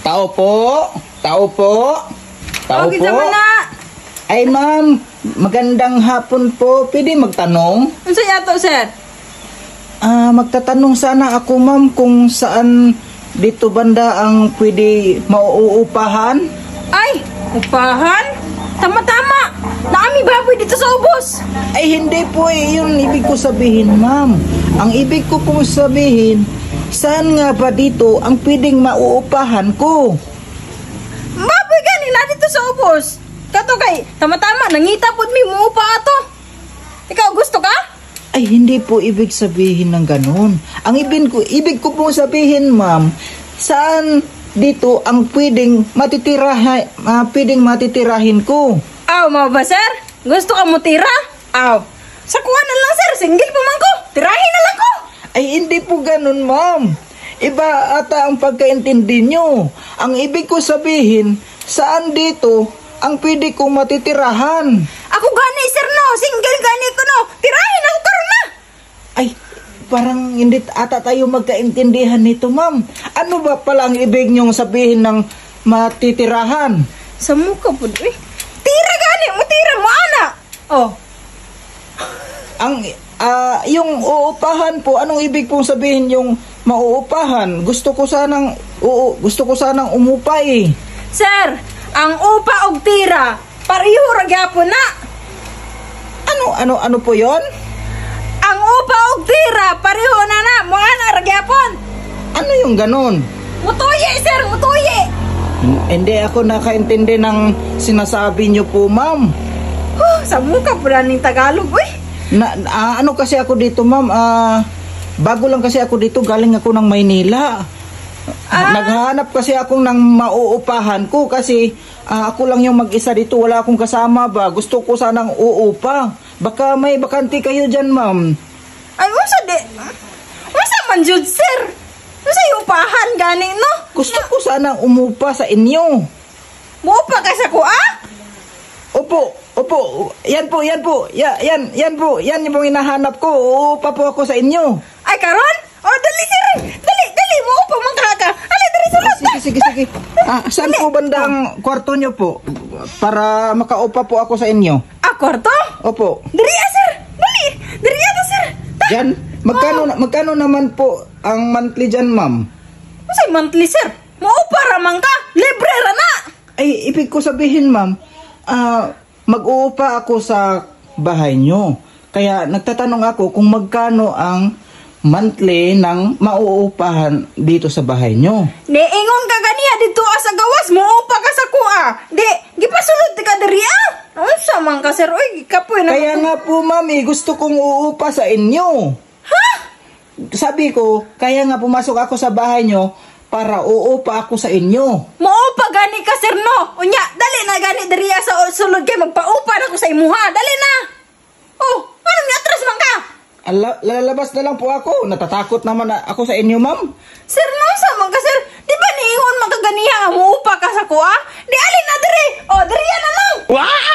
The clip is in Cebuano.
Tao po. Tao po. Tao Oh, kinsa po. man na? Ay ma'am, magandang hapon po. Pwede magtanong? Unsa yato, sir? Ah, magtatanong sana ako, ma'am, kung saan dito banda ang pwede mauupahan? Ay, upahan? Tama-tama. Naami baboy dito sa ubos. Ay hindi po eh, yun ibig ko sabihin, ma'am. Ang ibig ko pong sabihin, saan nga ba dito ang pwedeng mauupahan ko? Baboy gani na dito sa ubos. Kato kay tama-tama nangita pud mi muupa ato. Ikaw, gusto ka? Ay hindi po ibig sabihin ng ganun. Ang ibig ko pong sabihin, ma'am, saan dito ang pwedeng matitirahin, pwedeng matitirahin ko? Aw, mao ba, sir? Gusto ka mo tira? Aw. Sa kuha na lang, sir, single pa man ko. Tirahin na lang ko. Ay hindi po ganun, ma'am. Iba ata ang pagkaintindi nyo. Ang ibig ko sabihin, saan dito ang pwede kong matitirahan? Ako gani, sir, no, single gani ko, no. Tirahin ako karon na. Ay, parang hindi ata tayo magkaintindihan nito, ma'am. Ano ba pala ang ibig nyong sabihin ng matitirahan? Sa muka pud eh. Tira gani mo, tira mo ana. Oh, Ang yung uupahan po, anong ibig pong sabihin yung mauupahan? Gusto ko sanang umupa eh. Sir, ang upa og tira, pareho ra gyapon na. Ano ano ano po 'yon? Ang upa og tira, pareho na na, mo ana ra gyapon. Ano yung ganon? Mutuyi, sir, mutuyi. Hindi ako nakaintindi ng sinasabi niyo po, ma'am. Huh, sa muka pud ning Tagalog, uy. Na, ano kasi ako dito, ma'am, bago lang kasi ako dito, galing ako ng Maynila. Naghahanap kasi ako ng mauupahan ko kasi ako lang yung mag-isa dito, wala akong kasama ba. Gusto ko sanang uupa. Baka may bakante kayo dyan, ma'am. Ay, unsa di? Unsa man jud, sir? Unsa upahan gani, no? Gusto ko sanang umupa sa inyo. Muupa ka sa kuha? Opo, opo, yan po, yan po, yan, yan, yan po, yan yung pong hinahanap ko. Uupa po ako sa inyo. Ay, karon? Oh, dali, sir. Dali, dali, muupa man ka ka. Ali, dali sulod. Sige, sige, sige. Saan po banda ang kwarto nyo po? Para makaupa po ako sa inyo. Ah, kwarto? Opo. Diri ah, sir. Dali. Diri ah, sir. Ta. Diyan, magkano naman po ang monthly dyan, ma'am? Unsay monthly, sir? Muupa ra man ka. Libre ra na. Ay, ibig ko sabihin, ma'am, mag-uupa ako sa bahay nyo. Kaya nagtatanong ako kung magkano ang monthly ng mauupahan dito sa bahay nyo. Niingon ka ganiya dito ah, sa gawas, muupa ka sa kuha. Di, gipasulod ka diri ah. Unsa man ka, sir? Uy, kapoy na. Kaya nga po, ma'am, eh, gusto kong uupa sa inyo. Ha? Sabi ko, kaya nga pumasok ako sa bahay nyo para uupa ako sa inyo. Muupa gani ka, sir, no. Unya, dali na gani diri ah, sa sulod kay magpaupa na ko sa imuha. Dali na. Oh, ano ni atras man ka? Ala, lalabas na lang po ako. Natatakot naman ako sa inyo, ma'am. Sir, no, sa man ka, sir? Di ba niingon man ka ganiha nga muupa ka sa kuha? Di alin na diri. Oh, diri na lang. What?